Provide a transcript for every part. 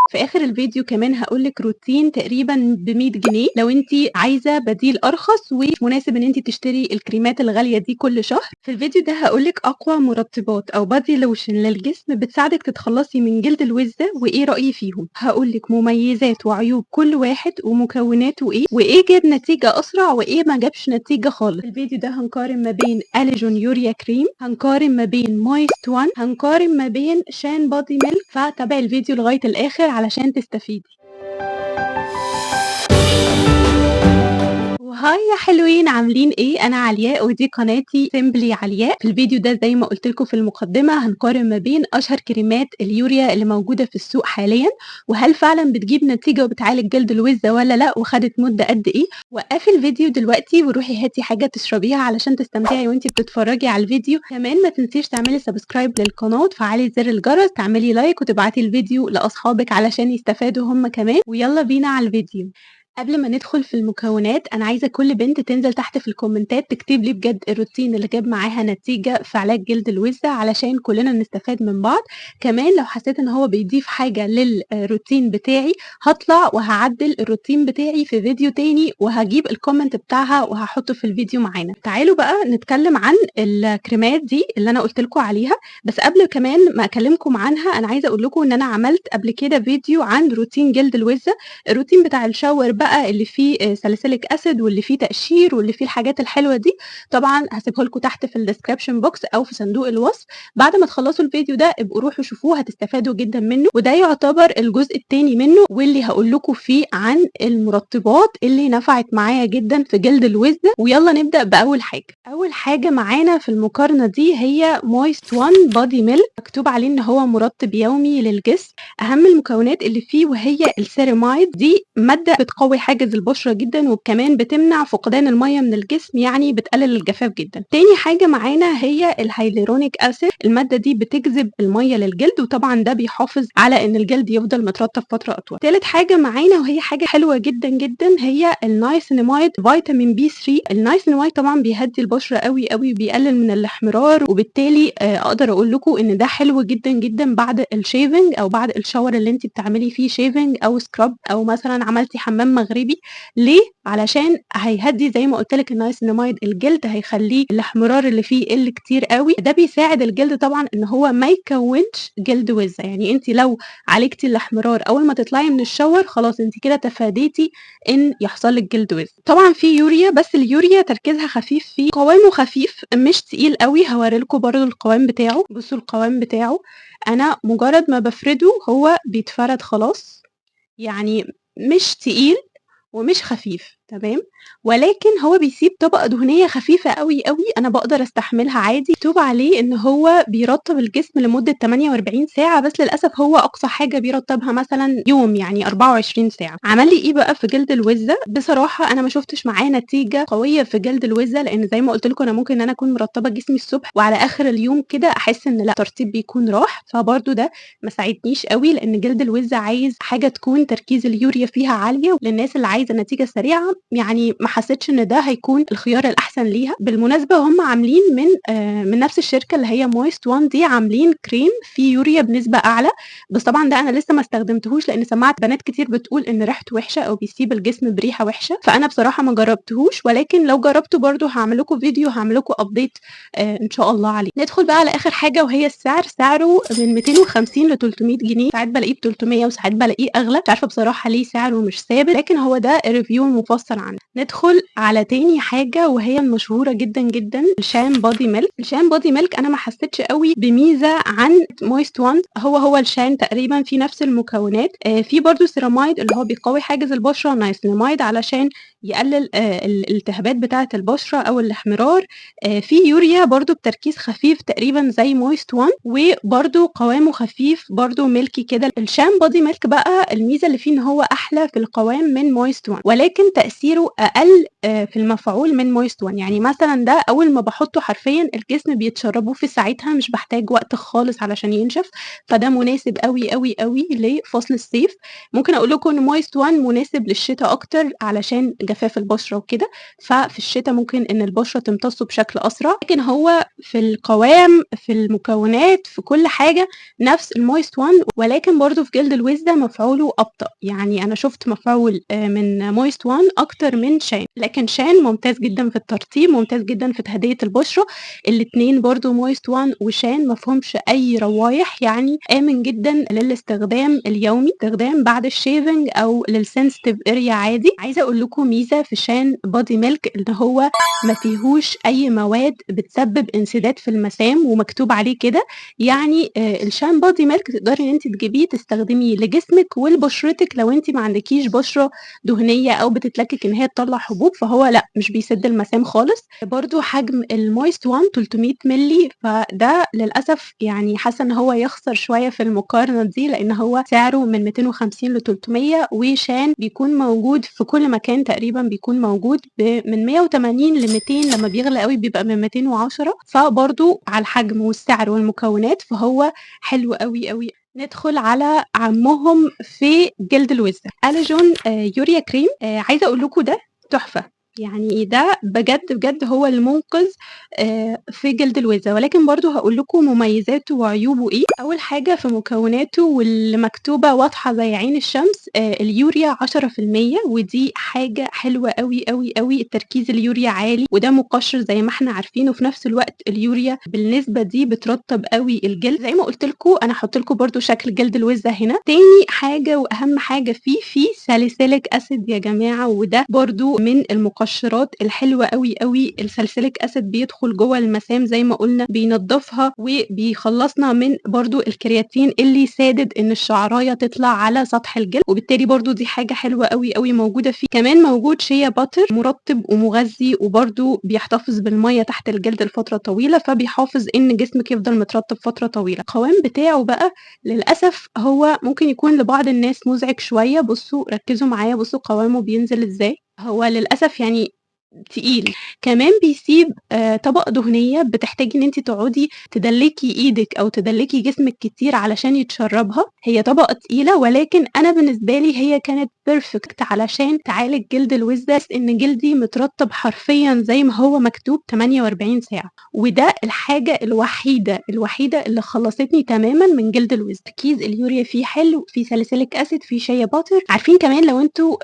في آخر الفيديو كمان هاقول لِك روتين تقريبًا ب100 جنيه لو أنتِ عايزة بديل أرخص ومناسب إن أنتِ تشتري الكريمات الغالية دي كل شهر. في الفيديو ده هاقول لِك أقوى مرطبات أو body lotion للجسم بتساعدِك تتخلصي من جلد الوزة وإيه رأيي فيهم. هاقول لِك مميزات وعيوب كل واحد ومكوناته إيه، وإيه جاب نتيجة أسرع وإيه ما جابش نتيجة خالص. في الفيديو ده هنقارن ما بين أليجون يوريا كريم، هنقارن ما بين Moist One، هنقارن ما بين شان body milk. فتابعي الفيديو لغاية الآخر علشان تستفيدي. و hi يا حلوين، عاملين ايه؟ انا علياء ودي قناتي Simply علياء. في الفيديو ده زي ما قلت لكم في المقدمة هنقارن ما بين اشهر كريمات اليوريا اللي موجودة في السوق حاليا، وهل فعلا بتجيب نتيجة وبتعالج جلد الوزه ولا لا، وخدت مده قد ايه. وقفي الفيديو دلوقتي وروحي هاتي حاجة تشربيها علشان تستمتعي وانتي بتتفرجي على الفيديو. كمان ما تنسيش تعملي subscribe للقناة وتفعلي زر الجرس، تعملي like وتبعتي الفيديو لاصحابك علشان يستفادوا هم كمان. ويلا بينا على الفيديو. قبل ما ندخل في المكونات انا عايزه كل بنت تنزل تحت في الكومنتات تكتب لي بجد الروتين اللي جاب معاها نتيجة في علاج جلد الوزه علشان كلنا نستفاد من بعض. كمان لو حسيت ان هو بيضيف حاجة للروتين بتاعي هطلع وهعدل الروتين بتاعي في فيديو تاني وهجيب ال comment بتاعها وهحطه في الفيديو معانا. تعالوا بقى نتكلم عن الكريمات دي اللي انا قلت لكم عليها. بس قبل كمان ما اكلمكم عنها انا عايزه اقول لكم ان انا عملت قبل كده فيديو عن روتين جلد الوزه، الروتين بتاع ال shower بقى اللي فيه salicylic acid واللي فيه تقشير واللي فيه الحاجات الحلوة دي. طبعا هسيبه لكم تحت في ال description box او في صندوق الوصف. بعد ما تخلصوا الفيديو ده ابقوا روحوا شوفوه، هتستفادوا جدا منه. وده يعتبر الجزء الثاني منه واللي هقول لكم فيه عن المرطبات اللي نفعت معايا جدا في جلد الوزه. ويلا نبدا باول حاجة. اول حاجة معانا في المقارنة دي هي Moist One body milk، مكتوب عليه ان هو مرطب يومي للجسم. اهم المكونات اللي فيه وهي السيرامايد، دي مادة بتقوي حاجز البشرة جدا وكمان بتمنع فقدان المية من الجسم، يعني بتقلل الجفاف جدا. تاني حاجة معانا هي ال hyaluronic acid، المادة دي بتجذب المية للجلد وطبعا ده بيحافظ على ان الجلد يفضل مترطب فترة اطول. تالت حاجة معانا وهي حاجة حلوة جدا جدا هي ال niacinamide فيتامين B 3. النايسيناميد طبعا بيهدي البشرة قوي قوي وبيقلل من الاحمرار، وبالتالي اقدر اقول لكم ان ده حلو جدا جدا بعد ال shaving او بعد ال shower اللي انت بتعملي فيه shaving او scrub او مثلا عملتي حمام مغربي. ليه؟ علشان هيهدي زي ما قلت لك النايسيناميد الجلد، هيخليه الاحمرار اللي فيه يقل كتير قوي. ده بيساعد الجلد طبعا ان هو ما يكونش جلد وزه. يعني انت لو عالجتي الاحمرار اول ما تطلعي من ال shower خلاص انت كده تفاديتي ان يحصل لك جلد وزه. طبعا في يوريا، بس اليوريا تركيزها خفيف فيه، قوامه خفيف مش تقيل قوي. هوريلكم برضو القوام بتاعه. بصوا القوام بتاعه، انا مجرد ما بفرده هو بيتفرد خلاص، يعني مش تقيل ومش خفيف، تمام؟ ولكن هو بيسيب طبقة دهنية خفيفة أوي، أوي، أنا باقدر أستحملها عادي. مكتوب عليه إن هو بيرطب الجسم لمدة 48 ساعة، بس للأسف هو أقصى حاجة بيرطبها مثلًا يوم، يعني 24 ساعة. عمل لي إيه بقى في جلد الوزة؟ بصراحة أنا ما شُفتش معاه نتيجة قوية في جلد الوزة، لإن زي ما قُلت لكم أنا ممكن إن أنا أكون مرطبة جسمي الصبح وعلى آخر اليوم كده أحس إن لأ، الترطيب بيكون راح، فبرضه ده ما ساعدنيش أوي، لإن جلد الوزة عايز حاجة تكون تركيز اليوريا فيها عالية. للناس اللي عايزة نتيجة سريعة يعني ما حسيتش إن ده هيكون الخيار الأحسن ليها. بالمناسبة هم عاملين من نفس الشركة اللي هي Moist One دي، عاملين كريم فيه يوريا بنسبة أعلى، بس طبعًا ده أنا لسه ما استخدمتهوش لإن سمعت بنات كتير بتقول إن ريحته وحشة أو بيسيب الجسم بريحة وحشة، فأنا بصراحة ما جربتهوش، ولكن لو جربته برضه هاعمل لكم فيديو، هاعمل لكم update إن شاء الله عليه. ندخل بقى على آخر حاجة وهي السعر. سعره من 250 ل300 جنيه، ساعات بالاقيه ب300 وساعات بالاقيه أغلى، مش عارفة بصراحة ليه سعره مش ثابت، لكن هو ده ال review المفصل عنه. ندخل على تاني حاجة وهي المشهورة جدًا، جدًا، الشان body milk. الشان body milk أنا ما حسيتش أوي بميزة عن Moist One، هو الشان تقريبًا فيه نفس المكونات، فيه برضه سيراميد اللي هو بيقوي حاجز البشرة، نياسيناميد علشان يقلل الالتهابات بتاعة البشرة أو الاحمرار، فيه يوريا برضه بتركيز خفيف تقريبًا زي Moist One، وبرضه قوامه خفيف برضه milky كده. الشان body milk بقى الميزة اللي فيه إن هو أحلى في القوام من Moist One، ولكن تأثيره تأثيره أقل في المفعول من Moist One. يعني مثلًا ده أول ما باحطه حرفيًا الجسم بيتشربه في ساعتها، مش باحتاج وقت خالص علشان ينشف، فده مناسب أوي، أوي، أوي لفصل الصيف. ممكن أقول لكم إن Moist One مناسب للشتا أكتر علشان جفاف البشرة وكده، ففي الشتا ممكن إن البشرة تمتصه بشكل أسرع، لكن هو في القوام، في المكونات، في كل حاجة نفس الMoist One، ولكن برضه في جلد الوزة مفعوله أبطأ. يعني أنا شُفت مفعول من Moist One أكتر من شان، لكن شان ممتاز جدًا في الترطيب، ممتاز جدًا في تهدئة البشرة. الاتنين برضه Moist One وشان ما فيهمش أي روايح، يعني آمن جدًا للاستخدام اليومي، استخدام بعد الshaving أو للsensitive area عادي. عايزة أقول لكم ميزة في شان body milk إن هو ما فيهوش أي مواد بتسبب انسداد في المسام ومكتوب عليه كده، يعني الشان body milk تقدري إن أنتِ تجيبيه تستخدميه لجسمِك ولبشرتِك لو أنتِ ما عندكيش بشرة دهنية أو بتتلكك إن هي تطلّع حبوب، فهو لأ، مش بيسد المسام خالص. برضه حجم الMoist One 300 مِلِّي، فده للأسف يعني حاسة إن هو يخسر شوية في المقارنة دي، لإن هو سعره من 250 ل300، وشان بيكون موجود في كل مكان تقريبًا، بيكون موجود من 180 ل200، لمّا بيغلى أوي بيبقى من 210، فبرضه على الحجم والسعر والمكونات فهو حلو أوي، أوي. ندخل على عمهم في جلد الوزة، أليجون يوريا كريم. عايزة أقول لكم ده تحفة، يعني ده بجد، بجد هو المنقذ في جلد الوزة، ولكن برضه هاقول لكم مميزاته وعيوبه إيه. أول حاجة في مكوناته واللي مكتوبة واضحة زي عين الشمس، اليوريا 10%، ودي حاجة حلوة أوي، أوي، أوي، التركيز اليوريا عالي، وده مقشر زي ما إحنا عارفين، وفي نفس الوقت اليوريا بالنسبة دي بترطب أوي الجلد. زي ما قُلت لكم أنا هاحط لكم برضه شكل جلد الوزة هنا. تاني حاجة وأهم حاجة فيه، فيه salicylic acid يا جماعة، وده برضه من المقشرات الحلوة أوي، أوي. الsalicylic acid بيدخل جوّه المسام زي ما قُلنا، بينضفها وبيخلّصنا من برضه الكرياتين اللي سادد إن الشعراية تطلع على سطح الجلد، وبالتالي برضه دي حاجة حلوة أوي، أوي موجودة فيه. كمان موجود shea butter مرطب ومغذي، وبرضه بيحتفظ بالمَيّة تحت الجلد لفترة طويلة، فبيحافظ إن جسمِك يفضل مترطب فترة طويلة. القوام بتاعه بقى للأسف هو ممكن يكون لبعض الناس مزعج شوية، بصوا ركّزوا معايا، بصوا قوامه بينزل إزاي، هو للأسف يعني تقيل. كمان بيسيب طبقة دهنية بتحتاجي إن أنتِ تقعدي تدلّكي إيدِك أو تدلّكي جسمِك كتير علشان يتشربها، هي طبقة تقيلة، ولكن أنا بالنسبة لي هي كانت perfect علشان تعالج جلد الوزة، إن جلدي مترطب حرفيًا زي ما هو مكتوب 48 ساعة، وده الحاجة الوحيدة، الوحيدة اللي خلّصتني تمامًا من جلد الوزة. تركيز اليوريا فيه حلو، فيه salicylic acid، فيه shea butter. عارفين كمان لو أنتم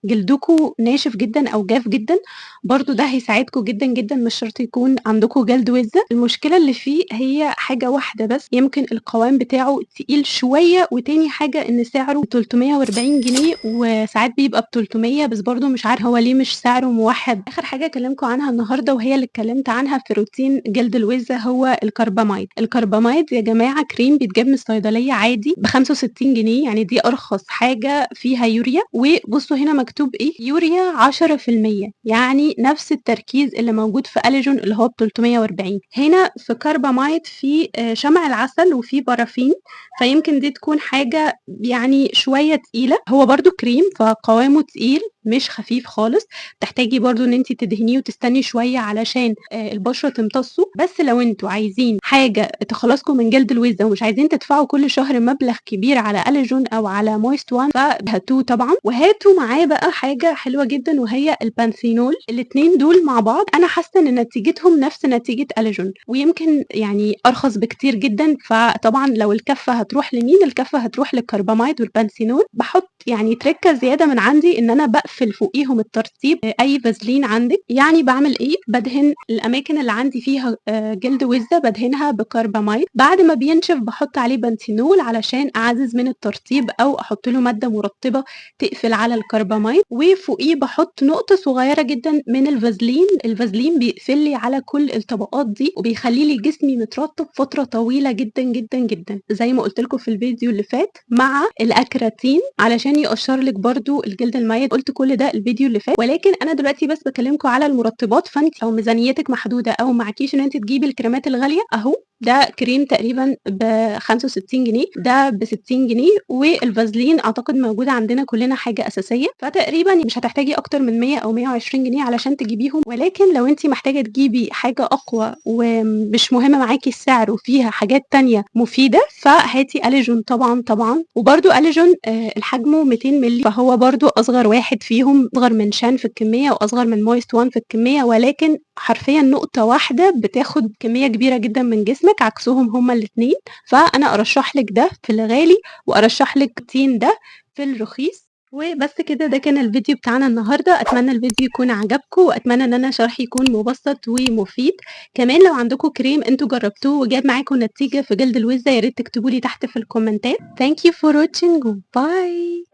جلدكم ناشف جدًا أو جاف جدًا، برضه ده هيساعدكم جدًا، جدًا، مش شرط يكون عندكم جلد وزة. المشكلة اللي فيه هي حاجة واحدة بس، يمكن القوام بتاعه تقيل شوية، وتاني حاجة إن سعره 340 جنيه وساعات بيبقى ب300، بس برضه مش عارفة هو ليه مش سعره موحد. آخر حاجة أكلمكم عنها النهارده وهي اللي اتكلمت عنها في روتين جلد الوزة هو الكرباميد. الكرباميد يا جماعة كريم بيتجاب من الصيدلية عادي ب65 جنيه، يعني دي أرخص حاجة فيها يوريا. وبصوا هنا مكتوب إيه، يوريا 10%، يعني نفس التركيز اللي موجود في أليجون اللي هو ب340. هنا في كرباميد في شمع العسل وفي بارافين، فيمكن دي تكون حاجة يعني شوية تقيلة. هو برضه كريم فقوامه تقيل مش خفيف خالص، تحتاجي برضه إن أنتِ تدهنيه وتستني شوية علشان البشرة تمتصه. بس لو أنتم عايزين حاجة تخلّصكم من جلد الوزة ومش عايزين تدفعوا كل شهر مبلغ كبير على أليجون أو على Moist One فهاتوه طبعًا، وهاتوا معاه بقى حاجة حلوة جدًا وهي البانثينول. الاتنين دول مع بعض أنا حاسة إن نتيجتهم نفس نتيجة أليجون، ويمكن يعني أرخص بكتير جدًا. فطبعًا لو الكفة هتروح لمين، الكفة هتروح للكرباميد والبانثينول. باحط يعني ترِكّة زيادة من عندي إن أنا باقفل فوقيهم الترطيب أي فازلين عندِك. يعني باعمل إيه، بادهن الأماكن اللي عندي فيها جلد وزة بادهنها بكرباميد، بعد ما بينشف باحط عليه بانثينول علشان أعزز من الترطيب أو أحط له مادة مرطبة تقفل على الكرباميد، وفوقيه باحط نقطة صغيرة جدًا من الفازلين. الفازلين بيقفل لي على كل الطبقات دي وبيخلّي لي جسمي مترطب فترة طويلة جدًا، جدًا، جدًا، زي ما قُلت لكم في الفيديو اللي فات مع الأكراتين علشان يقشر لِك برضه الجلد الميت. قُلت كل ده الفيديو اللي فات، ولكن أنا دلوقتي بس باكلمكم على المرطبات. فأنتِ لو ميزانيتِك محدودة أو معاكيش إن أنتِ تجيبي الكريمات الغالية، أهو ده كريم تقريبًا ب65 جنيه، ده ب60 جنيه، والفازلين أعتقد موجود عندنا كلنا حاجة أساسية، فتقريبًا مش هتحتاجي أكتر من 100 أو 120 جنيه علشان تجيبيهم. ولكن لو أنتِ محتاجة تجيبي حاجة أقوى ومش مهم معاكِ السعر وفيها حاجات تانية مفيدة، فهاتي أليجون طبعًا، طبعًا. وبرضه أليجون الحجمه 200 مللي، فهو برضه أصغر واحد فيهم، أصغر من شان في الكمية وأصغر من moist one في الكمية، ولكن حرفيًا نقطة واحدة بتاخد كمية كبيرة جدًا من جسمِك عكسهم هُم الاتنين. فأنا أرشح لِك ده في الغالي وأرشح لِك تين ده في الرخيص. وبس كده، ده كان الفيديو بتاعنا النهارده، أتمنى الفيديو يكون عجبكم، وأتمنى إن أنا شرحي يكون مبسط ومفيد. كمان لو عندكم كريم أنتم جربتوه وجاب معاكم نتيجة في جلد الوزة يا ريت تكتبوا لي تحت في الكومنتات. Thank you for watching، bye.